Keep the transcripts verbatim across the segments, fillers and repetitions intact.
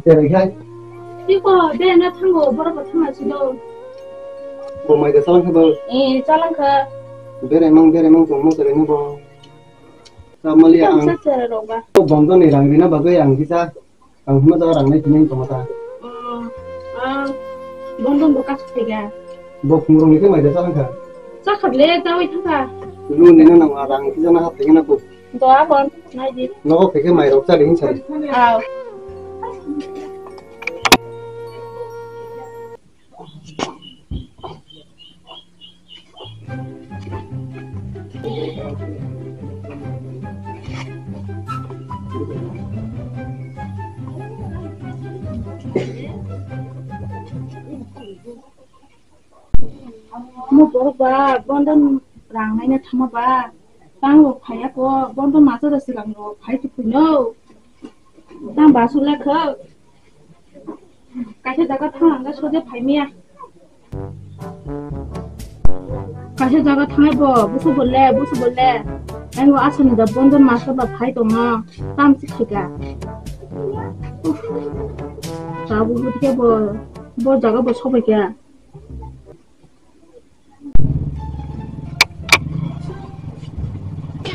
Tere khai. Tiko, de na thango, borok bo thangna sido. Bo mai da salang kha bo. Eh, salang kha. Bere mang, bere mang tong mo tere no bo. Sa mali ang. Sa tere roga. Bo bondo ni rang rina bagwi ang kisa. Ang hima jaga rang nai tini tong ta. Oh, ah, bondo bo kas thega. Bo phung rong ni khe mai da salang kha. Sa kha le, jawi thang kha. Lu ni na nang rang kisa na hap thega na ko. Doa bon, nai di. Nogo khe khe mai rok chari hin sari. Aw. Mo borok ba, bondo rang naina thangma ba. Tang rok phaiya ko, bondo masa da silang rok phai tu kuno. Tang ba su lekha. Kaisa jaga thang ang ga soja phai miya. Kaisa jaga thangai bo, busu bolle, busu bolle. Ang bo asani da bondo masa ba phai tong na. Tam si khika. Uf. Tabu hutke bo, bo jaga bo sobai kya.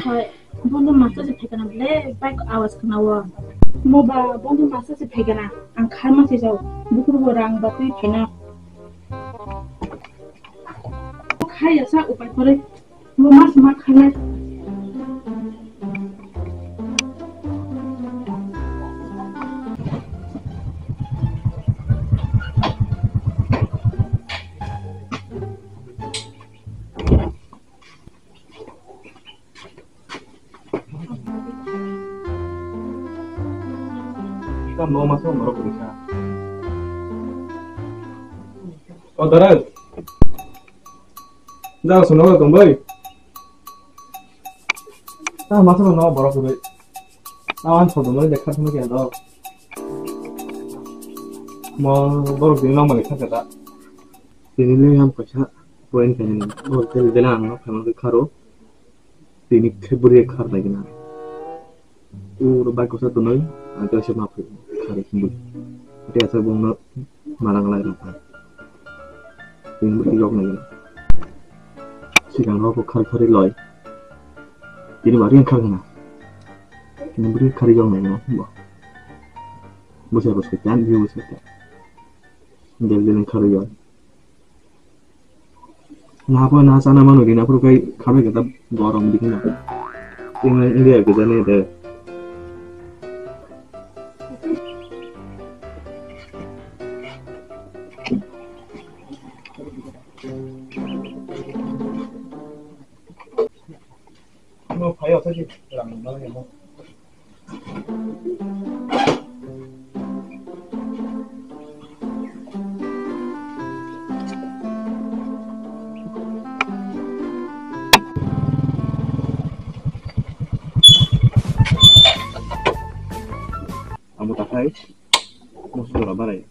Hai, bondo masa se phaikana ble, bike awas khana o. Mo ba, bondo masa se phaikana, ang kharma se jao, bukur bo rang ba twi phaina. Khai ya sa upai kore, mo mas ma khainai. Tam no maso norok rikha. O Darai. Jang sung nogo tong bai. Ta ma thang no borok bai. Ta an sodom bai dekha thang ke do. Mo borok din nang bai kha ta. Tini le ham kaisa point kani. Mo tel tel ang no khamang kharo. Tini khe buri khar lai gina. Uro bai kosa tonoi, ang tei se ma phai khari khumbu. Tei asa bongno malang lai rok. Tini bwtwi yok nai. Sikang rok khari khari loi. Tini bari khar gana. Tini bari khari yok nai no bo. Bwsa bwsa kan, biu bwsa kan. Del del khari yok. Na po na sana mano di na puro kai khabe kata gorom di na. Inga India ke jane de. No phayo sa ji rang na mo. Amo takhai, musu dora barai.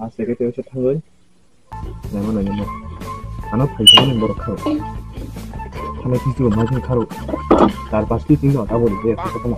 Aste ke teo se thangoi. Naima naima no. Ano phai tongmani borok kharo. Ano kisu ma jin kharo. Tar pas ki tingno abo de ko ko.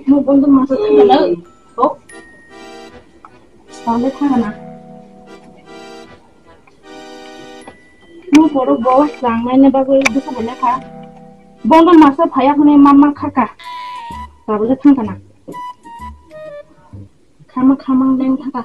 Mo bondo masa thangana. Oh. Sale thangana. Mo borok bo rang naina bagwi bwsa hwnwi kha. Bondo masa phaiya hwnwi ma ma kha ka. Tabole thang kana. Khama khama leng thaka.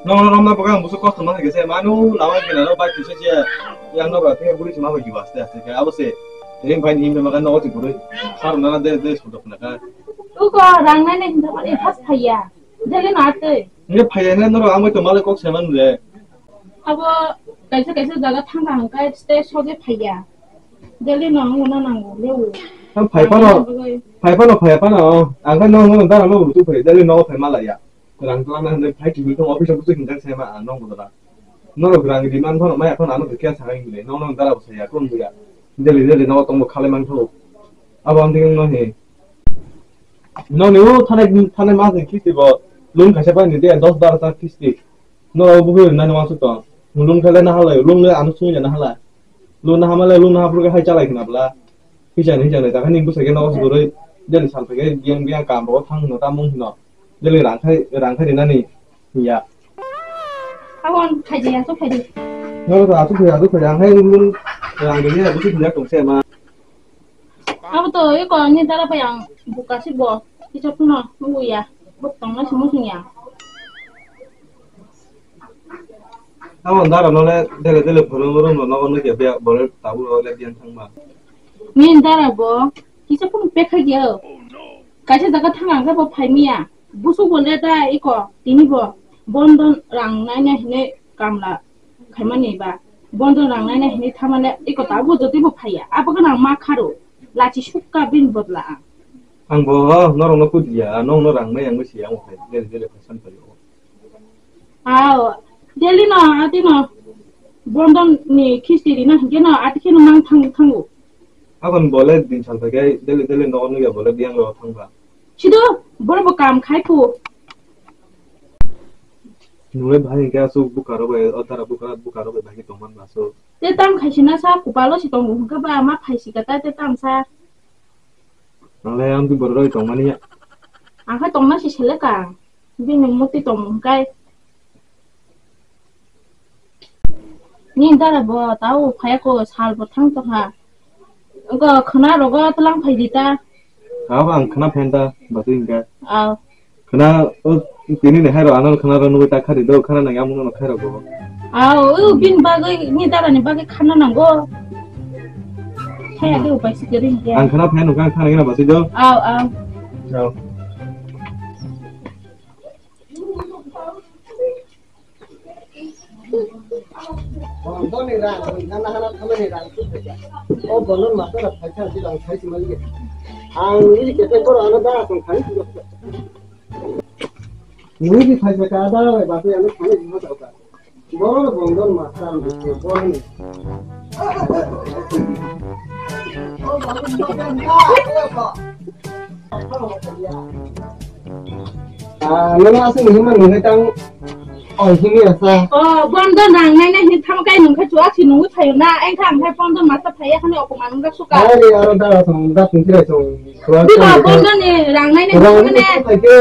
Nong nong ma bwkha ang busu kosto ma khe se manu lama khe na bai kisa se yang no ba khe buri se ma bai aste aste khe abo se ring bai ni ma kan no ti buri sar na de de sodok na ka. Uko rang nai nai hinta ma e phas phaiya. Jele na ate. Nge phaiya ne no ang bai to male kok se man le. Abo kaisa kaisa jaga thang thang kai ste soge phaiya. Jele no ang na nango le u. Ang phai pa no. Phai pa no phai pa no. Ang ka no no da no tu phai jele no phai ma la ya. Rang tlang na hwnwi phai twi tong office o bwswk hinjak sai ma ang nong bodora. Norok rang ri man phano maya phano ano khe kya sakai hinwi nong nong dara bo saya kon buya. Daily daily nogo tongbo khalai man thok. Abo ang thik no he. Noni o thanai thanai mas ni kisti bo loan khaisa pai ni de dos bar ta kisti. Norok bo hoi nani wansuk tong. Loan khalai na halai loan le ano sungya na halai. Loan na hamale loan na hapro hai chalai khna bla. Hijani hijani ta khani bwsai khe nogo se gurui jeli sal phai khe biyang biyang kam rogo thang hino ta mung hino. Jeli rang khai rang khai rinani ya. Abon khaji ya to khaji. No to atu khaji atu khaji ang hai lun rang rini ya busi dunia tong se ma. Abo to iko ni dara pa yang buka si bo. Kisa puno ngu ya. Buk tong na si musung ya. Abo dara no le dele dele phone mo rom no no ke be bole tabu le biang thang ma. Ni dara bo kisa phone pe kha ge. Kaisa jaga thang ang bo phai miya. Busu bo le da iko tini bo bondon rang nai nai hine kamla khaimani ba bondon rang nai nai hine thamale iko tabu jodi bo phaiya. Abo gana ma kharo lachi sukka bin bodla ang. Ang bo norok no kudiya nong no rang mai ang bo siya ang phai dele dele phai san phai. Aw, daily no, ati no. Bondon ni khisti rina hingke no, ati kheno mang thang thango. Abon bole din sal pakai, daily daily no no ya bole biang ro thang ba. Sido, boro bo kam khai phu. Nule bhai hingke asu bukaro bai, otara bukara bukaro bai bhai tongman ba so. Te tam khai sina sa kupalo si tongo hingke ba ma phai si kata te tam sa. Nale am tu boro roi tongmani ya. Ang khai tongna si seleka. Bini muti tong kai. Ni dara bo tau phaya ko sal bo thang tong ha. Ko khna rogo tlang phai di ta. Abo ang khna phen ta batu inga. Aw. Khna o tini ne hai ro ano khna ro nugui ta khari do khna nang amung no khai ro go. Aw, o bin bagwi ni dara ni bagwi khna nango. Khaya de upai si kering ya. Ang khna phen ang khna nang na batu do. Aw, aw. Aw. Bondoni rang, hana hana thamani rang tu khaja. O bonon master a phaisa si rang phaisi mali. Ang ni kete koro ano da song khani tu. Ni di phaisa ka da bai ba ano khani tu ta ka. Boron bondon master ang tu boron. Ah, nana asli ni hima nungai tang. Oh, himi asa. Oh, bondo nang nai nai hin tham kai nung kha chuak si nung thayo na, eng tham khai bondo masa thaya khane okoman nung suka. Hai re, aro da song, da song kira song. Chuak Di ba song. Bondo ni rang nai nai Rang nung ni ne. Song khai ke,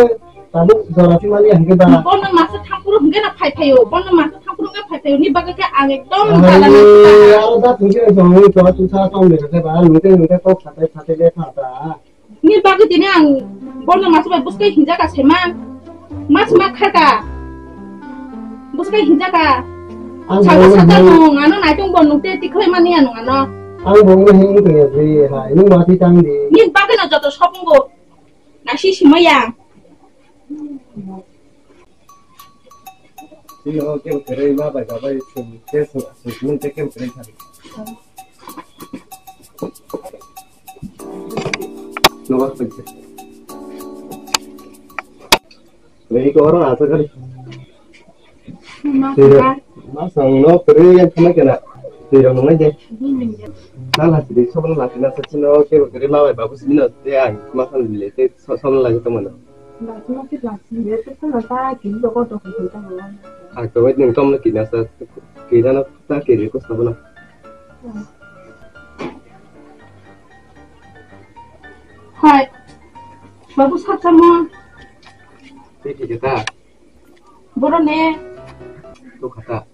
tabu jora si mali hingke da. Bondo masa tham puru hingke na phai thayo, bondo masa tham puru hingke phai thayo, ni baga ke ang ekdom Hai jala re, nung suka. Aro da song kira song, chuak chuak song de ke ba, nung te nung te tok khatai khatai le kha da. Ni bagwi tini ang bono masa bai bwskai hinjaka sema. Mas ma khaka. Bwskai hinjaka. Ang Sabo bono saka hin- nung ano naitung bo nung te tikhlai mani ano ano. Ang bono hin tong ya bri ha. Ini mati tang di. Ni bagwi no joto sopung bo. Nasi simaya. Sino kebo kwrwi ma bai babai sum ke sum sum ke kebo kwrwi thani. Nobar pagse. Nei ko oro asa kali. Ma Tira, ma sang no kwrwi yang kama kena. Tira mo ngai je. Nala sidi sobno lati na sa sino kebo kwrwi ma bai babu sino te ai ma sang le te sobno lagi to mana. Basmati rice, basmati rice ta kilo ko to ko ta mo. Ak to wait ning tom na kina sa kina na ta kiri ko sabna. Hai. Babu sa ta mo. Ti ti ta. Boro ne. To khata.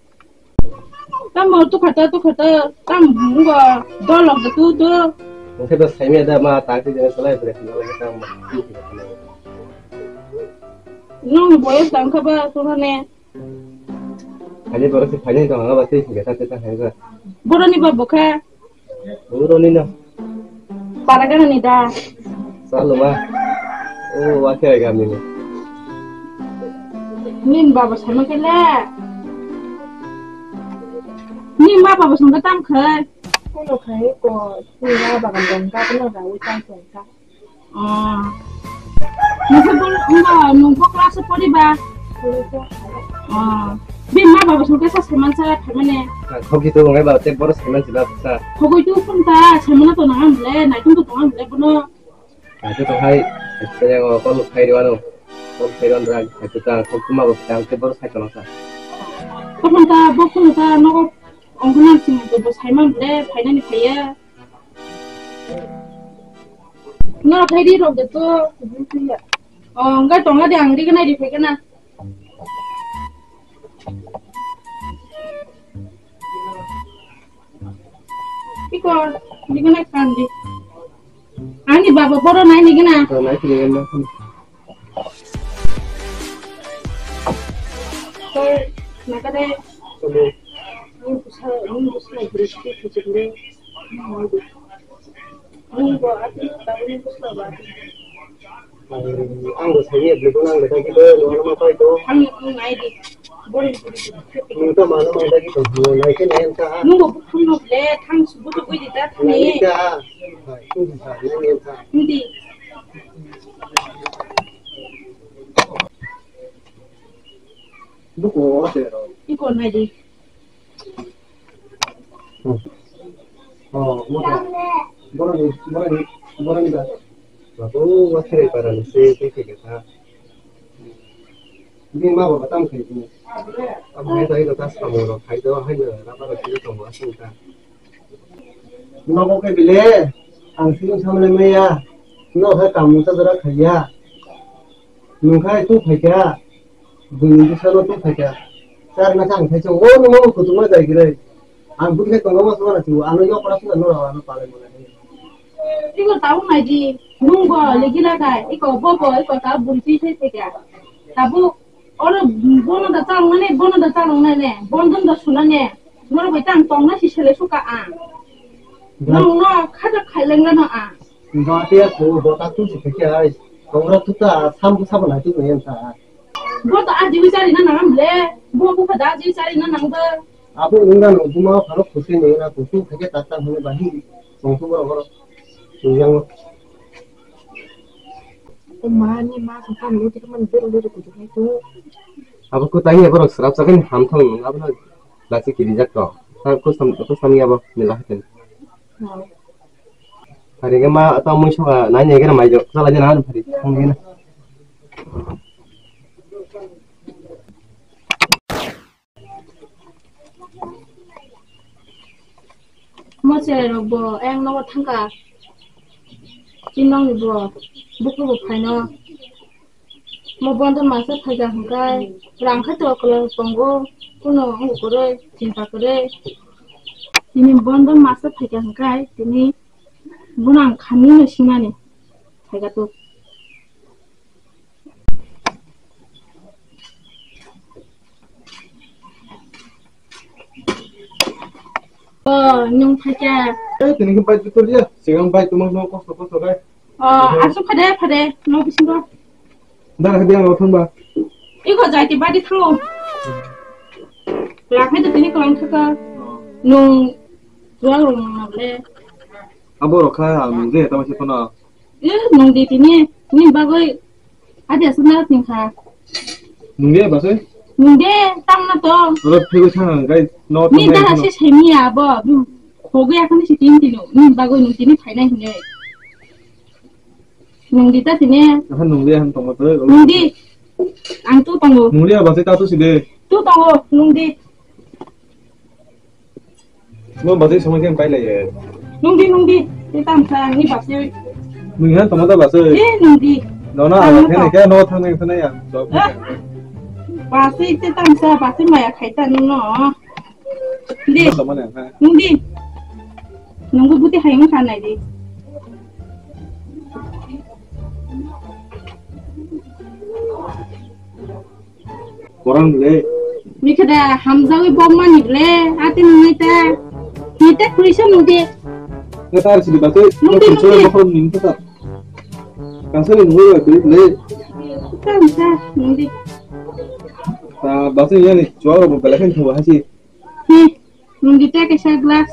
Tamo tukhata tukhata tam ngo dolok da tu tu. Oke to saimya da ma ta ti jena salai bre khna lagi tam. Nong boyos tang kha ba tu hane. Ani borok se phainai tong, aba tei singkhe ta tei ta hai ba. Boroni ba bokha. Boroni no. Para gana ni da. Saluma. O, wa khe gami ni. Nin baba sama kele. Nin ma baba songkhe tam khai. Kono khai ko, ni ma bagan dong ka, kono rawi tam song ka. Oh. Nokha bol, wngkha, nwng bo class o poriba? Poriba. Oh. Bini ma baba songkhe sa saiman sa thaimani. Thoki to wngkha ba, tei boro saiman si ba sa. Thogoi to phun ta, saimano to nang ang le, naitung to tong ang le bono. Naitung to hai, tei ang kol khai rwano. Kol khai rwano rak, naitung ta, kol kuma bo tang tei boro sai kono sa. Phun ta, bo phun ta, nogo ongkha nang sing to bo saiman le, phainani phaiya. No, khai ri rok de to. Oh, hwnkhe tongla de, ang ri gwnai ri phai gana. Iko, ri gwnai khan di. Ani baba boro nai ni gana. To nai ni gana. Sir, nakade. Hello. Nung kusa, nung kusa, bristi kuchukle. Nung bo ati, tabuni kusa ba ati. Ang bo sani, beli ko nang lekha kita, lo nama apa itu? Ang nung nai di. Boleh. Nung to mana mana kita, nung nai ke nai ta. Nung bo phun no le, thang subu to bui di ta, thang ni. Nai ta. Hai, nung sa, nai ta. Hindi. Buku apa ya? Iko nai di. Hmm. Oh, mo to. Boroni, boroni, boroni da. Babu, wa khere para ni se, te ke ta. Ni ma ba tam khai ni. Am hai dai ta samo ro khai do hai na ra ba ro ki to mo asung ta. Nogo khe bile, ang sini samle maya, no hai kamu ta jora khaiya. Nung khai tu phaikha, bini bwsano tu phaikha. Char na kang khai chong, o nung mo kutung ma jai gre. Ang bukhe tongo ma sona chu, ano yok ra suna no ano pale mo na. Iko tau nai di, nung bo legi la kai, iko bo bo, iko ta bun ti sai phaikha. Tabu Oro bono da chalong nai, bono da chalong nai ne, bondon da suna ne. Moro bai tang tong na si sele suka a. Nong no khata khaileng no a. Ba te ko bo ta tu si ke ai. Kongra tu ta sam bu sabo na tu ko yen ta. Bo ta a jiwi chari na nang le. Bo bu da jiwi chari na nang ba. Abo nung da no bu ma pharo khuse ne na ko tu ke ta ta hone ba hi. Song tu boro boro. Yang O ma, ni ma sa sa ni ti man bero le ko dai to. Abo ko tang ya borok srap sa kan ham thong abo na lasi kiri jak to. Sa ko sam ko sam ya bo ni la hatin. Hari ga ma ta mui soga nai ne ga mai jo. Sa la jana hari. Thong ni na. Mo cherai rok bo ayang nogo thangkha. Tinong ni bo buku bo phaino. Mo bondon masa phaikha hwnkhe rang khe to kwlwng tongo, kuno wngkha kwrwi, chinta kwrwi. Tini bondon masa phaikha hwnkhe tini bono ang khamino sinani phaikha to. O, nwng phaikha. Eh, tini khe bike twi toliya. Sigang bike tongma no kosto kosto khe. O, aswk phade, phade, no bisingo. Dara khe biang rok thangba. Iko jai ti badi thango. Lakhai to tini kwlang thaka. Nwng jual rong nang le. Abo rok kha ang nung je tama se kono. Eh, nwng di tini, nini bagwi adi aswk na tini kha. Nwng de basai? Nwng de, tang na to. Oro phego thang ang gai no. Nini dara se sai miya abo, khogwi akhani se tin tino, nini bagwi nwng tini phainai hinwi. Nwng di ta tini. Aha nwng de han tongma to. Nwng di. Ang tu tongo. Nwng de basai ta tu si de. Tu tongo, nwng di. Mo bajai samai khe pai lai. Nungdi, nungdi. Te tam sa ni basi. Nung han tama da basi. Eh, nungdi. Nono awa khe ne khe no thang nang thang ya. Basi te tam sa basi maya khai ta nung no. Di. Tama ne ha. Nungdi. Nunggu buti hai mo sanai di. Korang le, Mikhe da hamjawi bokmani ble, ate nungnai ta. Ni ta khurisa nungdi. Nungdi, nungdi. Kam sa, nungdi. Hi, nungdi ta kaisa glass.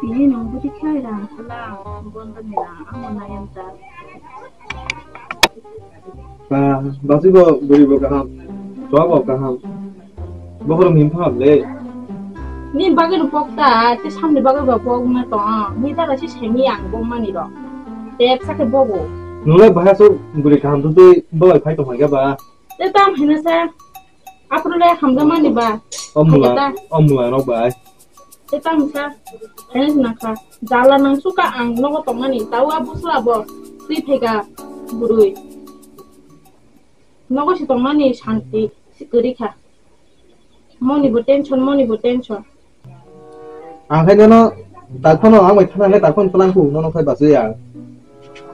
Ini nung budi khai rang kala, bon bani rang, amo nayam ta. Ba, basi bo buri bo kaham, chua bo kaham. Bohor min pham le. Ni bagwi rupok ta, te samni bagwi bo pok na to. Ni ta rasi semi ang bo mani ro. Te sakhe bobo. Nule bahai so buri kaham tu tei bo phai to maiga ba. Te tam hina sa. Aphuru le hamjakmani ba. O mula, o mula rok bai. Te tang sa, hens na kha. Jala nang suka ang nogo tongmani, tau a busla bo. Twi phaika burui. Nogo si tongmani santi, si kwrwi kha. Moni bo tension, moni bo tension. Ang khai nono, tak phano ang bai thana le tak phano tlang khu, nono khai bachwi ya.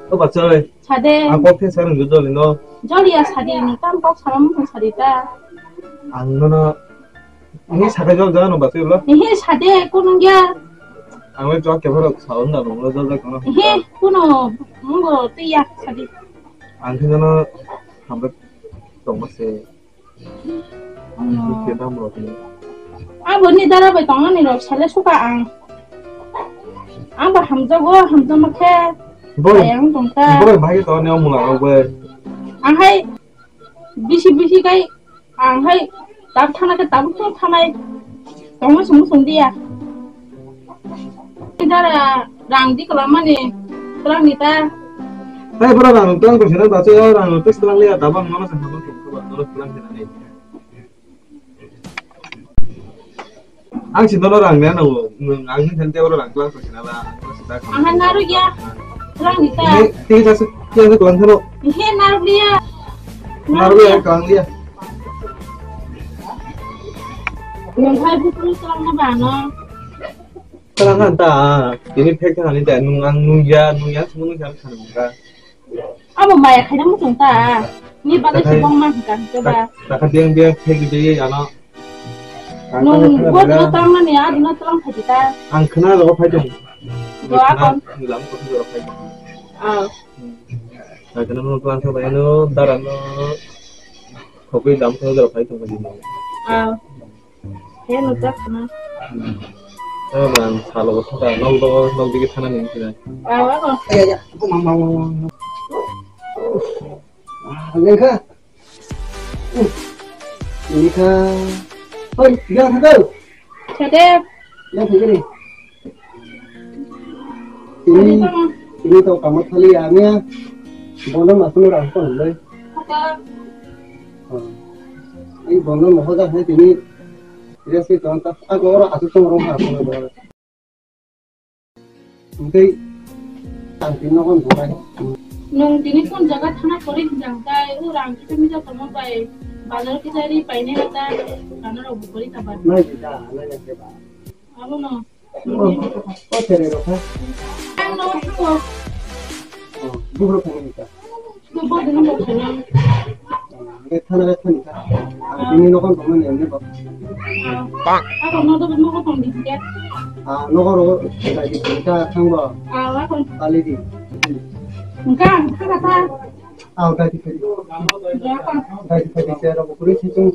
O bachwi. Sade. Ang kok the sarang joli no. Joli ya sadi, ni kam kok sama mung sadi ta. Ang nono, ini sade jol jaga no bachwi lo. Ehe sade, kunung ya. Ang le jok ke bharo saun da no, jol jaga no. Ehe, kuno, mungo twi ya sadi. Ang khai nono, hambe tongma se. Abo ni dara bai tongmani rok sale suka ang. Ang ba hamjago, hamjakma khe. Boi. Sayang tongkha. Boi, bai to ne mula rok bai. Ang hai bisi bisi kai ang hai tab thana khe tab thung thanai. Tongma sung sung dia. Dara rang di kala mani tlang ni ta. Hai bro rang tlang ko sina ba se rang tlang liya dabang mama sa habang ko ba no tlang sina ni. Ang si dono rang ne no nung ang ni thante bro rang tlang ko sina la. Ang han naru ya. Tlang ni ta. Ti sa se ti sa ko lang thano. He naru liya. Naru liya tlang liya. Nung hai bu tlang na ba no. Tlang han ta, tini phek thang ani ta, nung ang nung ya, nung ya, nung ya, nung ya. Abo maya khaina muchung ta, ni bagwi si bong ma hwnkha hwnkhe ba. Takha biang biang phek di de ano. Nung bo no tang mani, abo no tang phai di ta. Ang khna ro phai dong. Bo akon. Lam ko ro phai dong. Ah. Ang khna no tang sa bai no, dara no. Khogwi dam ko ro phai dong di no. Ah. He no jak na. Ano man salo ko thata nok do nok digi thana ni kina. Awa ko. Lengkha. Lengkha. Oi, ya thakal. Chade. Ya thakal. Tini, tini to kamat kali ya, ania bono masuk rang ko le. Ini bono mohoja hai tini, dia si tong ta, aku orang aku tong orang aku. Nanti tangkin no kon bukai. Nung tini kon jaga thana kori jang kai, u rang kita mija tamo bai, bazar kita ri paine ta, kana rok bukori ta bai. Nai kita, nai kita. Abo no. O, o tere rok ha. Ang no thango. O, buhro thani ka. Buhro thani ka. Ang thana ka thani ka. Ang tini nokon tongmani ang nebo. Bang. Ako no do nokon tong di ka. Ah, nokon ro ka di ka thangbo. Ah, ako. Kali di. Engka, engka kata. Ah, dai di phai. Dai di phai, dai di phai, dai di phai.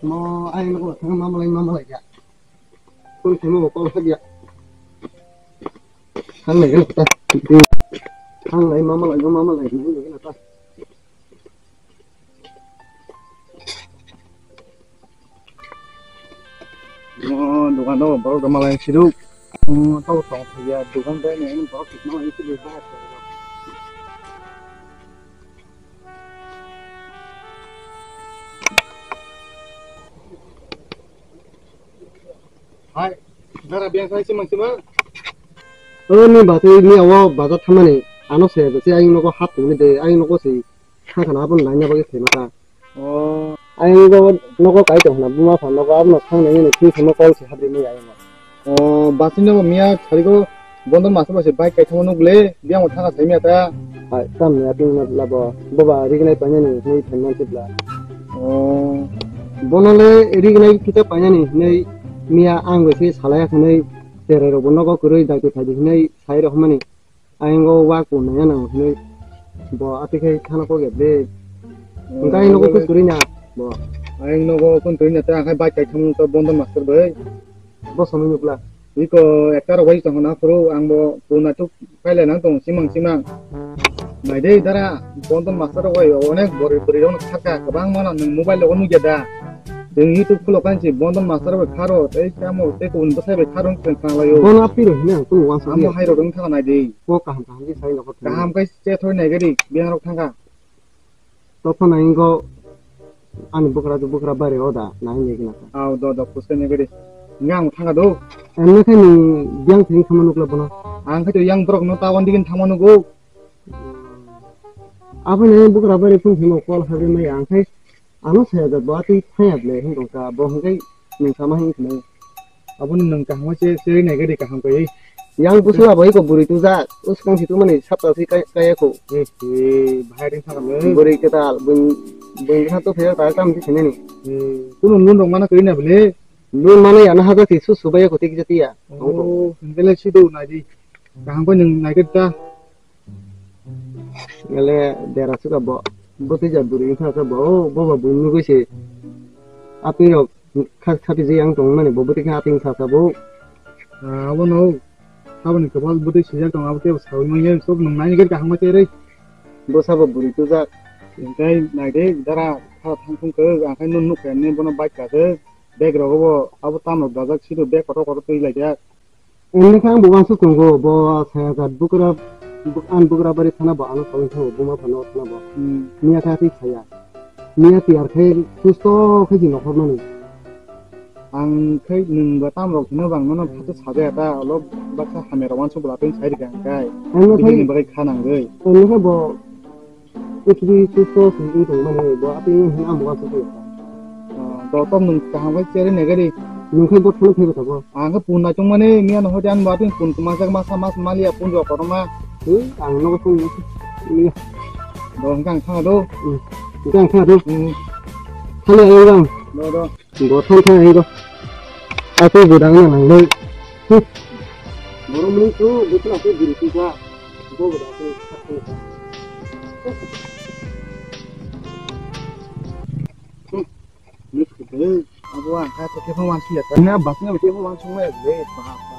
Mo, ai, nokho thang ma malai, ma malai ya. Kun thang mo kol thak ya. Thang lai, ta. Thang lai, ma malai, ma malai, ma malai ta. Mo dokan o borok rok malai siruk. Mo tau tong thaiya dokan bai ni borok kisa malai siruk bahar. Hai, dara biang sai simang simang. O ni bathai ni awo bazar thamani ano se bese ayung nogo hat tongni de ayung nogo se. Thangkhana aboni laina bagwi phaima ta. Oh. Ayang go nogo kai tong hwnna buma pha nogo abono thang nai nini thwi thangma call se habri mui ayang. Oh, basino bo miya sarigo bondo master bo se bike kai thangma nugle biyang bo thanga sai miya ta. Hai tam miya ting na labo boba rignai painani hwnwi phaima tibla. Oh. Bono le rignai kita painani hwnwi miya ang bo se salaya hwnwi cherai rok bo nogo kwrwi daiti phaidi hwnwi sai rok mani. Ayang go wa kun nai nang hinui bo ati khai thana kok ya ble. Engkai nogo kun turi na bo. Ayang nogo kun turi na ta khai bike kai thang to bondo master bai. Bo samui nukla. Iko ekta rok bai tong na phuru ang bo kun na tuk kai le nang tong simang simang. Nai de dara bondo master rok bai onek bori bori rok khaka kwbang mano nung mobile logo nugya da. Jeng YouTube khulo kan si bondo master bai kharo tei kamo tei kun bwsai bai kharo tong khang layo. Bono apiro hini ang kun wang sa. Amo hai rok wng thang nai de. Bo kaham kaham khe sai nokho thangwi. Kaham khe che thoi nai gari bihang rok thangkha. Topha nai wngkho ani bwkra do bwkra bari o da nai wngwi gwnang kha. Aw do do puske nai gari. Nga ang thangkha do. Emne khe nwng biyang thwng thangma nukla bono. Ang khe to yang borok no tawan digin thangma nugo. Aboni bwkra bari phung phimo call habri maya ang khe. Ano saya da ba twi thaya ble hin tongka bo hingkai nung sama hin khnai. Aboni nung kaham che che nai gari kaham kai. Yang busla bai ko buri tu ja uskang si tu mani sapta si kaya ko. Eh eh bahai ring thang le. Buri ketal bun bun ha to phaya ta kam si sinani. Eh kuno nun rong mana kai na ble. Nun mana ya na ha ga si su su bai ko tik jati ya. Oh hingkai le si do na di. Kaham ko nung nai gari ta. Ele dera suka bo bwtwi ja bwrwi wngkha khe bo o boba buini nugwi se apni rok kha khati je yang tongmani bo bwtwi khe apni kha kha bo. Abono aboni kwbal bwtwi swijak tongo abo kebo sawi manya sok nung nai gari kaham ma cherwi. Bwsa bo bwrwi tujak. Hingkai naide dara kha thang thung khe ang khai nung nukha ne bono bike ka khe bag rogo bo abo tam rok dajak sido bag kotor kotor twi laijak. Emni khe ang bo uansuk tongo, bo saya jat bwkra, bw-, ang bwkra bari thana bo ano sawi thango, buma phano thana bo. Hmm. Miya khe atwi saya. Miya tiyar khe susto khe si nokhormani. Ang khe nwng bo tam rok hino bang nono phato sajaya ta, ulo baksa hamya rok uansuk bwla twi sai rikha ang kai. Emni khe, bini bagwi kha nangwi. Emni khe bo Utri susto singwi tongmani bo atwi hwn ang bo aswk khe. Ah, dotom nwng kaham khe cherwi nai gari. Nwng khe bo thangwi phaibo tabok. Ang khe pun nai tongmani miya no hodi ang bo atwi pun kwmajak masa mas maliya pun rok kotorma. Hei, ang nogo phone. Iya. Do hwnkhe ang thangdo. Hmm. Hwnkhe ang thangdo. Hmm. Thangwi ang rang. Do do. Bo thang thang ang go. Aku budang na nang dei. Hmm. Borok mung tu bukhla tu diri tu ja. Bo budang tu. Hmm. Abo ang kha to khe phone wan siya. Na bas na khe phone wan sung le. Ba ba.